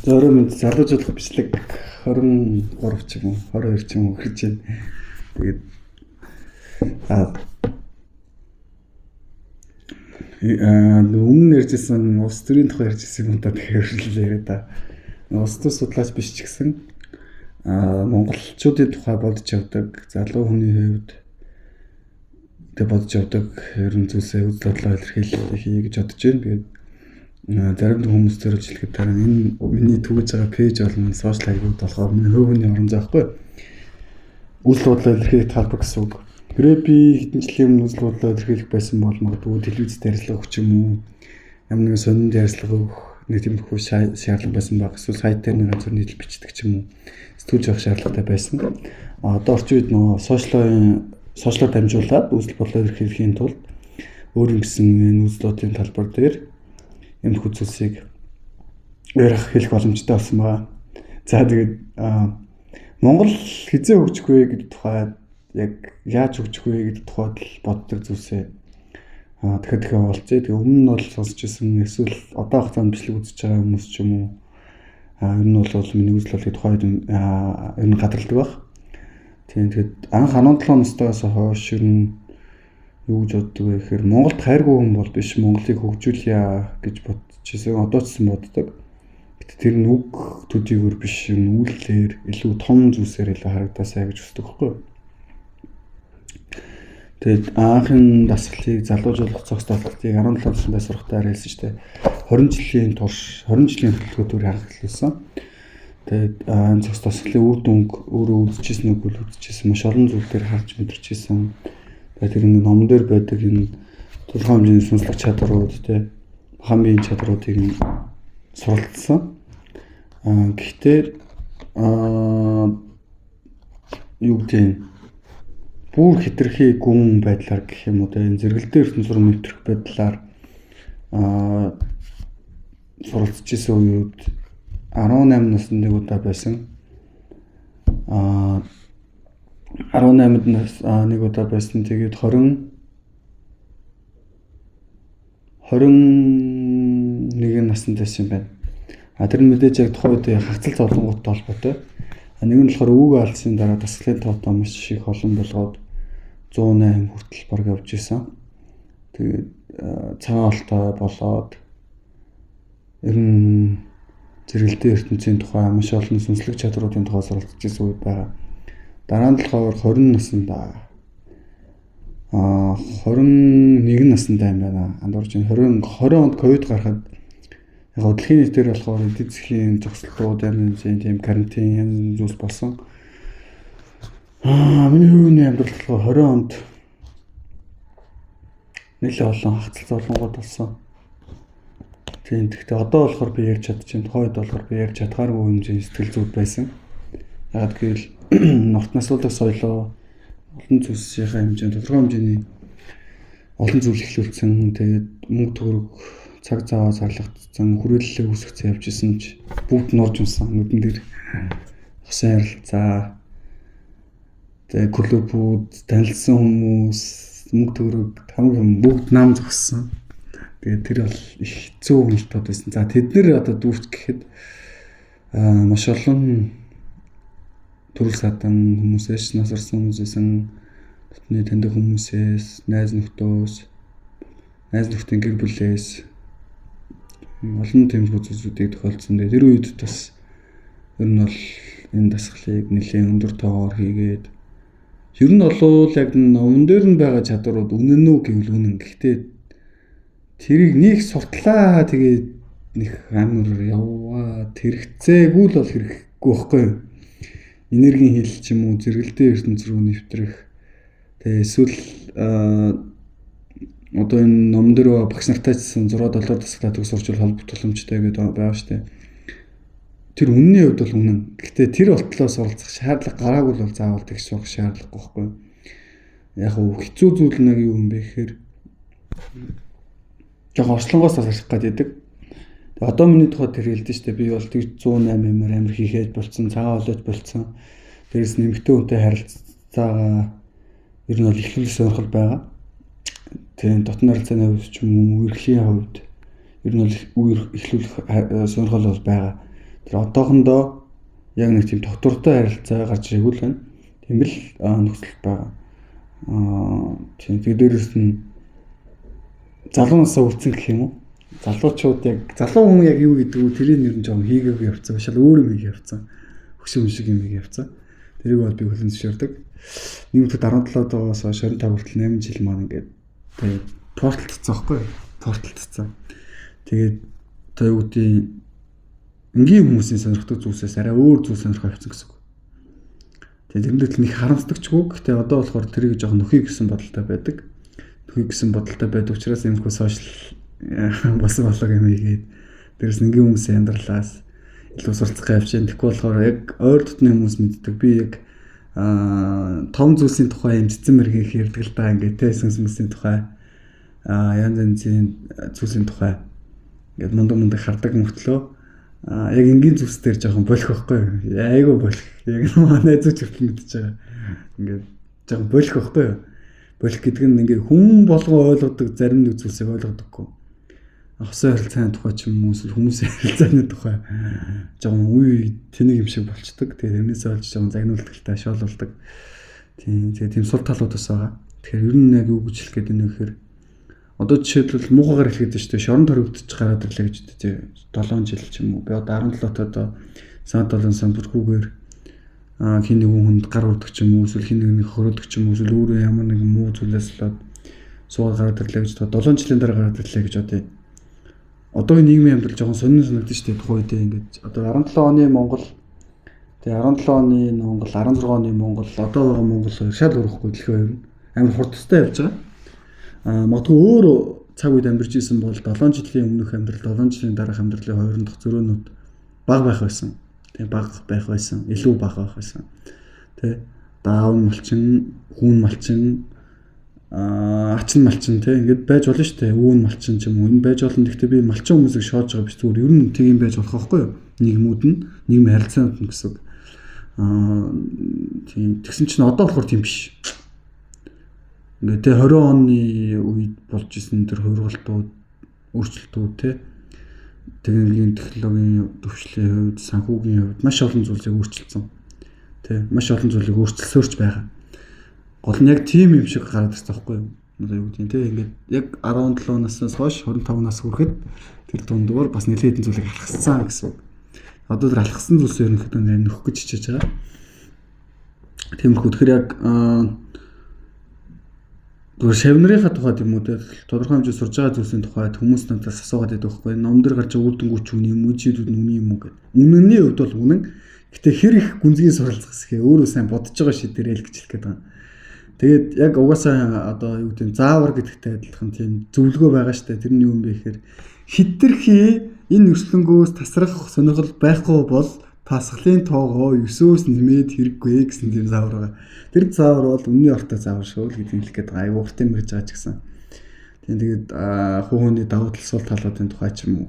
За орой минь залуужуулах бичлэг 23 ч юм уу 22 ч юм уу хүрч байна. Тэгээд өмнө ярьжсэн улс төрийн тухай ярьжсэн юм да, тэгэхээр л яриа да. Улс төр судлаач биш ч гэсэн монголчуудын тухай бодож явдаг, залуу хүний хувьд тэг бодож явдаг ерөн зүйлсээ үзэл бодлоо илэрхийлэх хийе гэж бодож байна. Тэгээд зарим хүмүүс зориулж хэлэхэд дараа энэ миний түгэж байгаа пэйж болон сошиал хаягууд болохоор миний хувь хүний орон зай байхгүй. Үзэл бодлоо илэрхийлэх талбар гэсэн үг. Хэрвээ би хэдэн жилийн өмнө үзэл бодлоо илэрхийлэх байсан бол магадгүй телевизэд ярилцлага өгч юм уу, ямар нэгэн сонинд ярилцлага өгөх нэг тиймэрхүү шаардлага байсан баг. Эсвэл сайт дээр нэг ганц нийтлэл бичдэг ч юм уу, сэтгүүлж явах шаардлагатай байсан. Одоо орчин үед нөгөө сошиалоор дамжуулаад үзэл бодлоо илэрхийлэхийн тулд өөр юм гэсэн энэ үзэл бодлын талбар дээр юмхүү зүйлсийг ярих хэлэх боломжтой болсон байгаа. За тэгээд Монгол хизээ хөгжих вэ гэдэг тухай, яг яаж хөгжих вэ гэдэг тухайд л боддог зүйлсээ дахиад уулзъя. Тэгээ өмнө нь бол сонсч ирсэн эсвэл одоо хугацаанд бичлэг үзэж байгаа хүмүүс ч юм уу, ер нь бол миний үзэл бодлын тухайд ер нь гадралдаг байх. Тийм, тэгэхэд анх 17 настайгаас хойш ер нь юу гэж боддог вэ гэхээр Монголд хайргүй хүн бол биш, Монголыг хөгжүүлье гэж бодож ирсэн. Одоо ч гэсэн боддог. Гэт тэр нь үг төдийгөр биш, ер нь үйлдэлээр илүү том зүйлсээр илүү харагдаасай гэж хүсдэг байхгүй юу? Тэгээд анхны дасгалыг залуужуулах цогц дасгалыг 17 насндаа сурахтаа хэлсэн шүү дээ. 20 жилийн турш 20 жилийн хөтөлбөрөөр анх эхлүүлсэн. Тэгээд энэ цогц дасгалын үр дүнг өөрөө үзчихсэн үгүй л үзчихсэн, маш олон зүйл дээр харж мэдэрчээсэн. Тэгээд тэр нэг номон дээр байдаг энэ тодорхой хэмжээний сүнслэг чадварууд те, хаан биеийн чадруудыг нь суралцсан. Гэхдээ юу гэдэг нь бүр хэтэрхий гүн байдлаар гэх юм уу, энэ зэрэгэлдээ ертөнц рүү нэвтрэх байдлаар суралцж исэн үед 18 наснд нэг удаа байсан. 18 нас нэг удаа байсан. Тэгээд 21 наснд байсан юм байна. Тэр нь мэдээж яг тухайн үед хагцал зовлонгуудтай холбоотой. Нэг нь болохоор өвөг алдсны дараа дасгалын тоотоо маш их олон болгоод 108 хүртэл бараг явж исэн. Тэгээд цагаан олтой болоод ер нь зэрэгэлдээ ертөнцийн тухай маш олон сүнслэг чадруудын тухай суралцж исэн үед байгаа. Дараа нь болохоор 20 наснда 21 наснда юм байна. Андуурч 20 онд ковид гарахад яг дэлхийн нийтээр болохоор эдийн засгийн зогсолтууд, янз янзын тийм карантин, янз янзын зүйлс болсон. Миний хувийн амьдрал болохоор 20 онд нэлээд олон хагцал зовлонгууд болсон. Тийм, гэхдээ одоо болохоор би ярьж чадчихээн. Тухайн үед болохоор би ярьж чадхааргүй хэмжээний сэтгэл зүйд байсан. Яагаад гэвэл урт насуулах соёлоо олон зүйлсийнхаа хэмжээнд тодорхой хэмжээний олон зүйл эхлүүлсэн. Тэгээд мөнгө төгрөг цаг зав зарлагдсан, хүрээллээ үүсгэсэн явж исэн ч бүгд нурж унсан нүдэн дээр. Хосын харилцаа, тэгээд клубүүд, танилцсан хүмүүс, мөнгө төгрөг, тамаг юм бүгд нам зогссон. Тэгээд тэр бол их хэцүү хүнэлтүүд байсан. За тэд нэр одоо дүүрч гэхэд маш олон төрөл садан хүмүүсээс, нас орсон хүмүүсээс, дотны таньдаг хүмүүсээс, найз нөхдөөс, найз нөхдийн гэр бүлээс олон тиймэрхүү зүйлсүүдийг тохиолдсон. Тэр үед бас ер нь бол энэ дасгалыг нэлээд өндөр тоогоор хийгээд ер нь бол яг номон дээр нь байгаа чадварууд үнэн үү гэвэл үнэн. Гэхдээ тэрийг нэг суртлаа, тэгээд нэг амар яваа тэрхцээгүй л бол хэрэггүй байхгүй юу? Энергийн хил ч юм уу, зэрэгэлдээ ертөнц рүү нэвтрэх. Тэгээ эсвэл одоо энэ номон дээр багш нартай ч гэсэн 6 7 дасгалаа төгс сурчвал холбогдох боломжтой гэдэг байгаа шүү дээ. Тэр үнний хувьд бол үнэн. Гэхдээ тэр болтлоо суралцах шаардлага гараагүй бол заавал тэгш сурах шаардлагагүй байхгүй юу? Яг уу хэцүү зүйл нэг юу юм бэ гэхээр жоохон орчлонгоос салах гээд байдаг. Одоо миний тухай тэр хэлдэж штэ, би бол тэг 108 амар хийхээж болцсон, цагаан хоолойч болцсон. Дээрээс нь эмэгтэй хүнтэй харилцаагаа ер нь бол эхлүүлэх сонирхол байгаа. Тийм, дотны харилцааны хувьд ч юм уу, эрхлийн хувьд ер нь бол эхлүүлэх сонирхол бол байгаа. Тэр одоохондоо яг нэг тийм тогтвортой харилцаа гарч ирээгүй л байна. Тийм л нөхцөл байгаа. Тийм, тэгээ дээрэс нь залуу насаа үлдсэн гэх юм уу? Залуучууд яг залуу хүн яг юу гэдэг вэ? Тэрийг ер нь жоохон хийгээгүй явцсан. Шал өөр юм хийгээ явцсан. Хөшөө хүн шиг юм хийгээ явцсан. Тэрийг бол би хүлэн зөвшөөрдөг. 1917 доос 25 хүртэл 8 жил маань ингээд тэгээд порталдсан байхгүй юу? Порталдсан. Тэгээд одоо юу гэдэг энгийн хүмүүсийн сонирхдаг зүйлсээс арай өөр зүйл сонирхоо явцсан гэсэн үг. Тэгээд тэрэн дээр нэг харамсдагчгүй. Гэхдээ одоо болохоор тэрийг жоохон нөхөй гэсэн бодолтой байдаг. Нөхөй гэсэн бодолтой байдаг учраас иймэрхүү сошиал болсон болог юм хийгээд дээрээс энгийн хүмүүсийн амьдралаас илүү суралцах явж байна. Тэгэхгүй болохоор яг ойр дотны хүмүүс мэддэг. Би яг том зүйлсийн тухай юм цэцэн мэрэгийнх ярьдаг л да ингээд те сүнс мүсийн тухай янз янзын зүйлсийн тухай ингээд мундаг мундаг хардаг мөртлөө яг энгийн зүйлс дээр жоохон болох байхгүй юу? Айгүй болох. Яг манай зүйч хүртэл мэдчихэж байгаа. Ингээд жоохон болох байхгүй юу? Болох гэдэг нь ингээд хүн болгон ойлгодог зарим нэг зүйлсийг ойлгодоггүй. Хосын харилцааны тухай ч юм уу эсвэл хүмүүсийн харилцааны тухай жоохон үе тэнэг юм шиг болчдөг. Тэгээд тэрнээсээ олж жоохон загнуулдаг л та шоололдог. Тийм, тэгээд тийм сул талууд бас байгаа. Тэгэхээр ер нь яг юу гэж хэлэх гээд байна вэ гэхээр одоо жишээлбэл муухайгаар хэлгээд байна шүү дээ. Шорон торогдож гараад ирлээ гэж үү. 7 жил ч юм уу. Би одоо 17 одоо санд 7 самбаргүйгээр хин нэгэн хүнд гар үрдэг ч юм уу эсвэл хин нэгнийг хөрөөдөг ч юм уу эсвэл өөрөө ямар нэгэн муу зүйлээс болоод суугаад гараад ирлээ гэж 7 жилийн дараа гараад ирлээ гэж бодъё. Одоогийн нийгмийн амьдрал жоохон сонин санагдаж шүү дээ тухайн үедээ ингээд одоо 17 оны Монгол тэгээ 17 оны Монгол 16 оны Монгол одоо байгаа Монгол шал өрөхгүй дэлхийн хоёр амар хурдтай явж байгаа. Магадгүй өөр цаг үед амьдарч исэн бол 7 жилийн өмнөх амьдрал 7 жилийн дараах амьдралын хоёрын дахь зөрөөнүүд бага байх байсан. Тэгээ бага байх байсан, илүү бага байх байсан. Тэ даав малчин, хүүн малчин, ач нь малчин тэ ингээд байж болно шүү дээ. Өвөн малчин ч юм уу энэ байж болно. Гэхдээ би малчин хүмүүсийг шоож байгаа биш, зүгээр ер нь тийм байж болох байхгүй юу? Нийгмүүд нь, нийгмийн харилцаанууд нь гэсэн үг. Тийм тэгсэн чинь одоо болохоор тийм биш. Ингээд тэ 20 оны үед болж исэн тэр хувиргалтууд, өөрчлөлтүүд тэ технологийн төвшлийн хувьд, санхүүгийн хувьд маш олон зүйлсийг өөрчилсөн. Тэ маш олон зүйлийг өөрчилсөөрч байгаа. Гол нь яг тийм юм шиг гараад ирсэн байхгүй юу? Одоо юу гэдэг нь тэ ингээд яг 17 наснаас хойш 25 нас хүрэхэд тэр дундуур бас нэлээд хэдэн зүйлийг алхасан гэсэн үг. Одоо тэр алхасан зүйлсээ ерөнхийдөө нөхөх гэж хичээж байгаа. Тиймэрхүү. Тэгэхээр яг зүгээр шавнырынхаа тухай юм уу те тодорхой хэмжээ сурж байгаа зүйлсийн тухай хүмүүс надаас асуугаад байдаг байхгүй. Ном дээр гарч үр дүнгуүч үн юм уу, жидүүд үнэн юм уу гэд. Үнэнний хувьд бол үнэн. Гэтэ хэр их гүнзгий суралцах гэхээ өөрөө сайн бодож байгаа шийдэрэл гэж хэлэх гээд байгаа. Тэгээд яг угаасаа одоо юу гэдэг нь заавар гэдэгтэй адилхан тийм зөвлөгөө байгаа штэ. Тэр нь юу юм бэ гэхээр хитрхи энэ өрслөнгөөс тасрах сонирхол байхгүй бол пасхлын тоогоо 9-өөс нэмээд хэрэггүй гэсэн тийм заавар байгаа. Тэр заавар бол үнний ортой заавар шүү л гэдгийг хэлэх гээд байгаа. Айгуу урт юм ярьж байгаа ч гэсэн. Тийм тэгээд хүүхний давуу тал сул талуудын тухай ч юм уу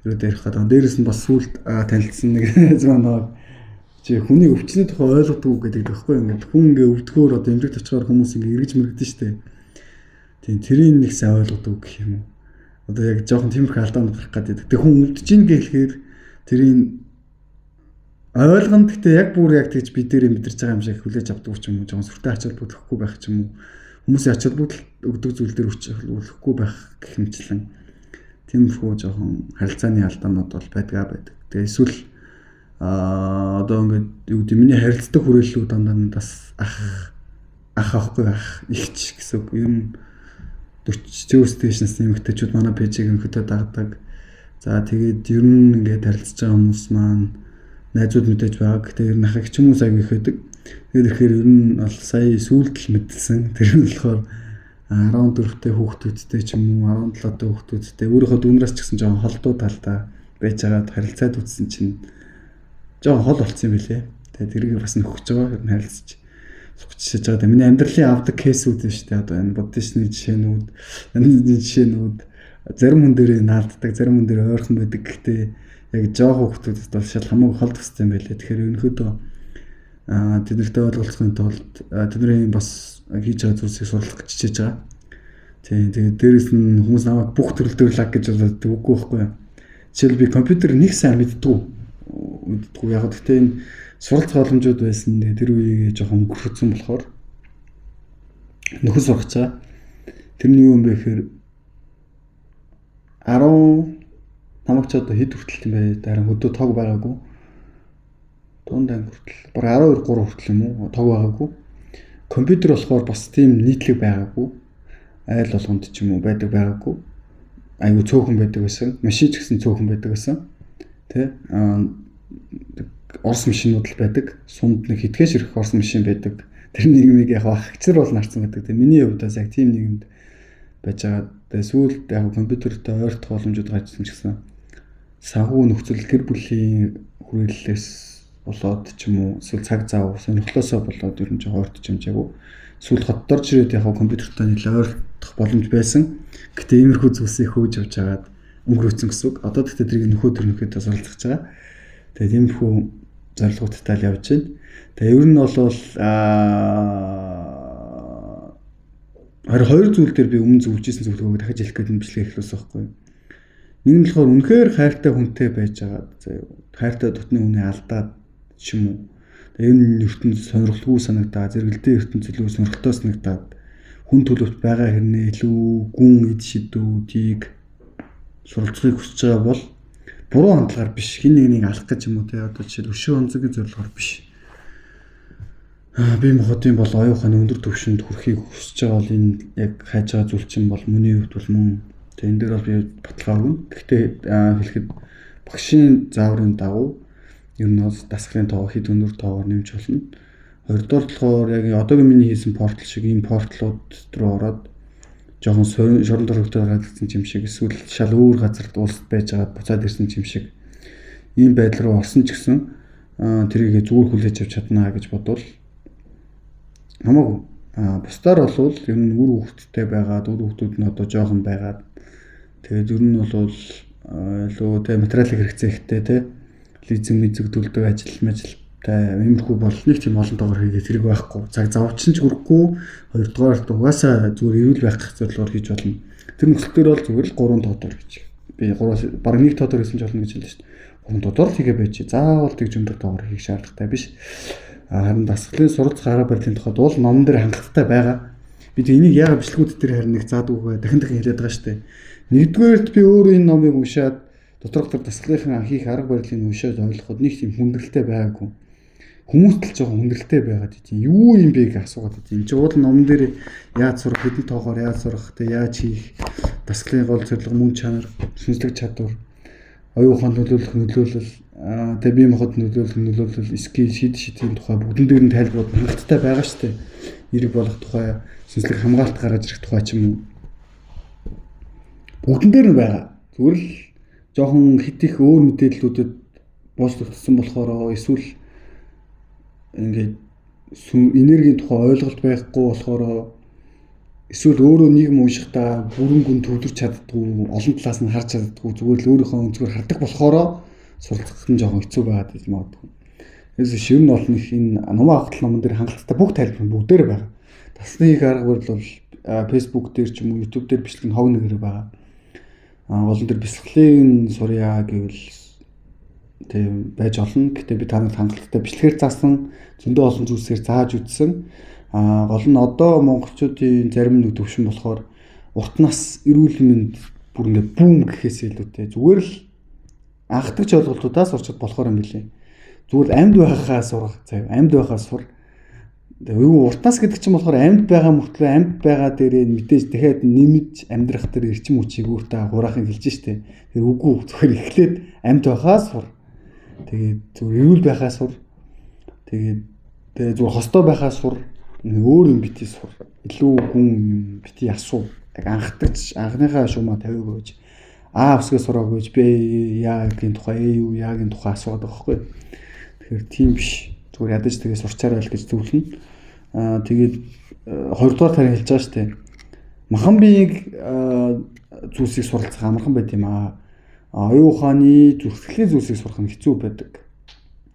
ерөөдөө ярих гэдэг. Дээрээс нь бас сүулт танилцсан нэг зүүн нэг чи хүний өвчний тухай ойлгодгүй гэдэг байхгүй ингээд хүн ингээ өвдгөөр одоо эмнэлэгт очихоор хүмүүс ингээ эргэж мэрэгдэн штэ. Тийм тэрийг нэг сайн ойлгодгүй гэх юм уу. Одоо яг жоохон тиймэрхүү алдаанд гарах гэдэг. Тэг хүн өвдөж ийн гэхлээр тэрийг ойлгоно. Гэхдээ яг бүр яг тэгж би дээрээ мэдэрч байгаа юм шиг хүлээж авдаг ч юм уу. Жоохон сүртэй ач холбогдол өгөхгүй байх ч юм уу. Хүмүүсийн ач холбогдол өгдөг зүйл дээр өгөхгүй байх гэх мэтчлэн тиймэрхүү жоохон харилцааны алдаанууд бол байдгаа байдаг. Тэгээ эсвэл одоо ингээд юу гэдэг миний харилцдаг хүрээллүүд дандаа надаас ах ахгүй ах ихч гэсэн үг. Ер нь 40 стейшнс нэмэгтэйчүүд манай пэйжийг ерөнхийдөө дагдаг. За тэгээд ер нь ингээд харилцаж байгаа хүмүүс маань найзууд мэдээж байгаа. Гэтэ ер нь ах их хүмүүс аяг их байдаг. Тэгээд ихээр ер нь бол сая сүүлд л мэдэлсэн. Тэр нь болохоор 14-тэй хүүхдүүдтэй ч юм уу 17-тэй хүүхдүүдтэй өөрийнхөө дүүнраас ч гэсэн жоохон холдуу талдаа байж байгаад харилцаад үзсэн чинь жоохон хол болцсон юм билээ. Тэгээд тэрийг бас нөхөж байгаа. Ер нь харилцаж сухчиж байгаа. Миний амьдралын авдаг кейсүүд нь шүү дээ. Одоо энэ буддизмын жишээнүүд, янз жишээнүүд зарим хүн дээрээ наалддаг, зарим хүн дээрээ ойрхон байдаг. Гэхдээ яг жоохон хүүхдүүдэд бол шал хамаагүй хол төссөн юм байлээ. Тэгэхээр ерөнхийдөө тэднэртэй ойлголцохын тулд тэдний бас хийж байгаа зүйлсийг сурлах гэж хичээж байгаа. Тийм тэгээд дээрэс нь хүмүүс намайг бүх төрөл дээр лаг гэж боддог үгүй байхгүй юу. Жишээл би компьютер нэг сайн мэддэггүй. Мэддэггүй. Яг гэхдээ энэ суралцах боломжууд байсан. Тэгээ тэр үеийг жоохон өнгөрцөн болохоор нөхөн сурах чаа. Тэр нь юу юм бэ гэхээр 10 намайг ч одоо хэд хүртэл юм бэ? Харин хөдөө тог байгаагүй. Дунд анги хүртэл бараг 12 3 хүртэл юм уу? Тог байгаагүй. Компьютер болохоор бас тийм нийтлэг байгаагүй. Айл болгонд ч юм уу байдаг байгаагүй. Айгу цөөхөн байдаг байсан. Машин ч гэсэн цөөхөн байдаг байсан. Тэ? Орос машинууд л байдаг. Сунд нэг хитгэн ширхэх орос машин байдаг. Тэр нийгмийг яг агчир бол нарцсан байдаг. Тэ миний хувьд бас яг тийм нийгэмд байж байгаа. Тэгээ сүүлд яг компьютертэй ойртох боломжууд гарчсан ч гэсэн санхүү нөхцөл гэр бүлийн хүрээллээс болоод ч юм уу эсвэл цаг зав сонирхлоосоо болоод ер нь жоохон ойртож амжаагүй. Сүүлд хотод орж ирээд яг компьютертэй нэлээ ойртох боломж байсан. Гэтэ иймэрхүү зүйлсийг хөөж явж хагаад өнгөрөөцөн гэсэн үг. Одоо тэгтээ тэрийг нөхөө төр нөхөдөө суралцах гэж байгаа. Тэгээд иймэрхүү зорилготой л явж байна. Тэгээ ер нь бол харин хоёр зүйл дээр би өмнө зөвлөж исэн зөвлөгөөг дахиж хэлэх гээд энэ бичлэгийг эхлүүлсэн байхгүй юу. Нэг нь болохоор үнэхээр хайртай хүнтэй байж байгаа. Заяа хайртай дотны хүнээ алдаад ч юм уу. Тэгээ энэ ертөнц сонирхолгүй санагдаа, зэрэгэлдээ ертөнц илүү сонирхолтой санагдаад хүн төлөвт байгаа хэрнээ илүү гүн эд шидүүдийг суралцахыг хүсэж байгаа бол буруу хандлагаар биш, хин нэг нэг алах гэж юм уу те одоо жишээл өшөө онцгийн зорилгоор биш. Би мохотын бол оюун ухааны өндөр түвшинд хүрэхийг хүсэж байгаа бол энэ яг хайж байгаа зүйл чинь бол мөний хувьд бол мөн. Тэгээ энэ дээр бол би баталгаа өгнө. Гэхдээ хэлэхэд багшийн зааврын дагуу ер нь бол дасгалын тоогоо хэд өндөр тоогоор нэмж болно. Хоёрдугаар болохоор яг одоогийн миний хийсэн портал шиг ийм портлууд руу ороод жоохон шорон дөрөвтэй гаргагдсан юм шиг эсвэл шал өөр газарт улсад байж байгаад буцаад ирсэн юм шиг ийм байдал руу орсон ч гэсэн тэрийг зүгээр хүлээж авч чадна гэж бодвол хамаагүй. Бусдаар болвол ер нь үр хөвгттэй байгаад үр хөвгтүүд нь одоо жоохон байгаад тэгээд ер нь бол илүү тэ материалын хэрэгцээ ихтэй тэ лизинг мизэг төлдөг ажил мажилтай иймэрхүү бол нэг тийм олон тоогоор хийгээд хэрэг байхгүй. Цаг завчин ч хүрэхгүй. Хоёрдугаар угаасаа зүгээр эрүүл байх зорилгоор хийж болно. Тэр нөхцөл дээр бол зүгээр л 3 тоодоор гэж. Би 3-аас бараг 1 тоодоор хийсэн ч болно гэж хэлсэн шүү дээ. 3 тоодоор л хийгээ байж. Заавал тэгж өндөр тоогоор хийх шаардлагатай биш. Харин дасгалын суралцах арга барилын тухайд бол номон дээр хангалттай байгаа. Би энийг яагаад бичлэгүүд дээр харин нэг заадгүй дахин дахин хэлээд байгаа шүү дээ. Нэгдүгээрт би өөрөө энэ номыг уншаад доторх төр дасгалынхаа хийх арга барилыг уншаад ойлгоход нэг тийм хүндрэлтэй байгаагүй. Хүмүүст л жоохон хүндрэлтэй байгаад идэв. Юу юм бэ гэж асуугаад идэв. Энд чинь уул номон дээр яаж сурах, хэдэн тоогоор яаж сурах, тэ яаж хийх, дасгалын гол зорилго, мөн чанар, шинжлэх чадвар, оюун ухаанд нөлөөлөх нөлөөлөл, тэгээ бие махбод нөлөөлөх нөлөөлөл, скил, шид шидийн тухай бүгдэн дээр нь тайлбарууд хангалттай байгаа шүү дээ. Эрэг болох тухай, шинжлэх хамгаалалт гаргаж ирэх тухай ч юм уу. Бүгдэн дээр нь байгаа. Зүгээр л жоохон хит их өөр мэдээллүүдэд бооцлогдсон болохоор эсвэл ингээд энергийн тухай ойлголт байхгүй болохоор эсвэл өөрөө нийгэм уншихдаа бүрэн гүн төвлөрч чаддгүй, олон талаас нь харж чаддгүй, зүгээр л өөрийнхөө өнцгөр хардаг болохоор суралцах нь жоохон хэцүү байгаад байж магадгүй. Тэрээс шив нь бол нэг энэ номоо авах номон дээр хангалттай бүх тайлбар бүгдээр байгаа. Дасны хийх арга барил бол Facebook дээр ч юм уу YouTube дээр бичлэг нь хог нэгэр байгаа. Гол нь тэр бясалгалыг сурья гэвэл тийм байж олно. Гэтэ би та нарт хангалттай бичлэгээр заасан, зөндөө олон зүйлсээр зааж үзсэн. Гол нь одоо монголчуудын зарим нэг төвшин болохоор урт нас эрүүл мэнд бүр ингээ бүүм гэхээс илүүтэй зүгээр л анхдагч ойлголтуудаас сурчад болохоор юм билээ. Зүгээр л амьд байхаа сурах заяа, амьд байхаа сур. Тэгээ юу урт нас гэдэг чинь болохоор амьд байгаа мөртлөө амьд байгаа дээрээ мэдээж дахиад нэмж амьдрах тэр эрчим хүчийг өөртөө хураахыг хэлж штэ. Тэр үгүй зүгээр эхлээд амьд байхаа сур. Тэгээд зүгээр эрүүл байхаа сур. Тэгээд тэгээ зүгээр хостой байхаа сур. Өөр юм бити сур. Илүү гүн юм бити асуу. Яг анхдагч анхныхаа шумаа тавиагүй гэж А өсгөө сураагүй гэж Б яагийн тухай, Э юу яагийн тухай асууад байгаа байхгүй. Тэгэхээр тийм биш. Зүгээр ядаж тэгээ сурчаарай л гэж зөвлөнө. Тэгээд хоёрдугаар тарин хэлж байгаа шүү дээ. Махан биеийг зүйлсийг суралцах амархан байт юм аа. Оюун ухааны зүрхлэлийн зүйлсийг сурах нь хэцүү байдаг.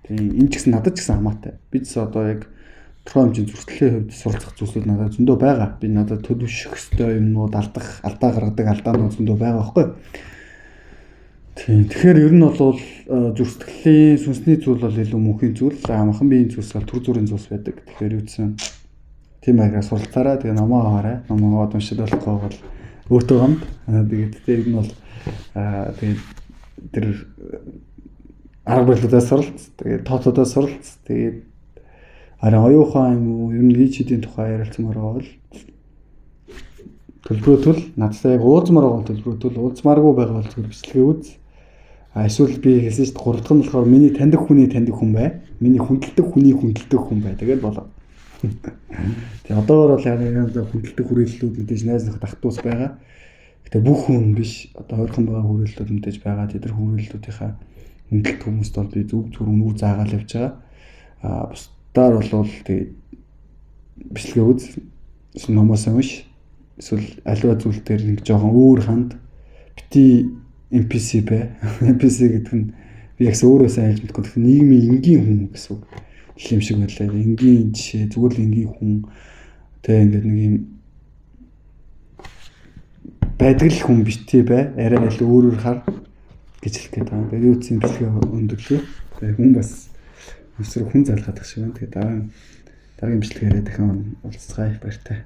Тийм энэ ч гэсэн надад ч гэсэн хамаатай. Би ч одоо яг тодорхой хэмжээний зүрхлэлийн хувьд суралцах зүйлсүүд надад зөндөө байгаа. Би надад төлөвшөх ёстой юмнууд алдах, алдаа гаргадаг алдаанууд зөндөө байгаа байхгүй. Тийм. Тэгэхээр ер нь бол зүрх сэтгэлийн сүнсний зүйл бол илүү мөнхийн зүйл, амхан биеийн зүйлс бол төр зүрийн зүйлс байдаг. Тэгэхээр юу гэсэн тийм маягаар суралцаарай. Тэгээ номоо аваарай. Номоо аваад уншиж болохгүй бол өөртөө гамд. Тэгээд тэр нь бол тэгээд тэр арга барилуудаас суралц. Тэгээд тооцоодоо суралц. Тэгээд харин оюун ухаан юм уу ер нь хийж хэдийн тухай ярилцмаар байвал төлбөрөө төл, надтай яг уулзмаар байгаа төлбөрөө төл, уулзмааргүй байгаа бол зүгээр бичлэгээ үз. А эсвэл би хэлсэн шүү дээ, гурав дахь нь болохоор миний таньдаг хүний таньдаг хүн бай. Миний хүндэлдэг хүний хүндэлдэг хүн бай. Тэгээд болоо. Тэгээ одоогор бол яг хүндэлдэг хүрээллүүд мэдээж найз нөхөд ах дүүс байгаа. Гэтэ бүх хүн биш. Одоо ойрхон байгаа хүрээллүүд мэдээж байгаа. Тэд нар хүрээллүүдийнхаа хүндэлдэг хүмүүст бол би зүг зүр үнүү заагаал явж байгаа. А бусдаар бол тэгээ бичлэгээ үз. Эсвэл номоос унш. Эсвэл аливаа зүйл дээр нэг жоохон өөр ханд бити NPC бай. NPC гэдэг нь би яг өөрөө сайн хэлж мэдэхгүй. Тэгэхээр нийгмийн энгийн хүн гэсэн үг юм шиг байлаа. Энгийн жишээ, зүгээр л энгийн хүн тэ ингээд нэг юм байдаг л хүн бити бай. Арай л өөрөөр хар гэж хэлэх гээд байгаа. Тэгээд юу гэсэн бичлэгээ өндөрлөө. Тэгээд хүн бас өсөр хүн залгаад тах шиг байна. Тэгээд дараагийн бичлэгээрээ дахин уулзцгаая. Баяртай.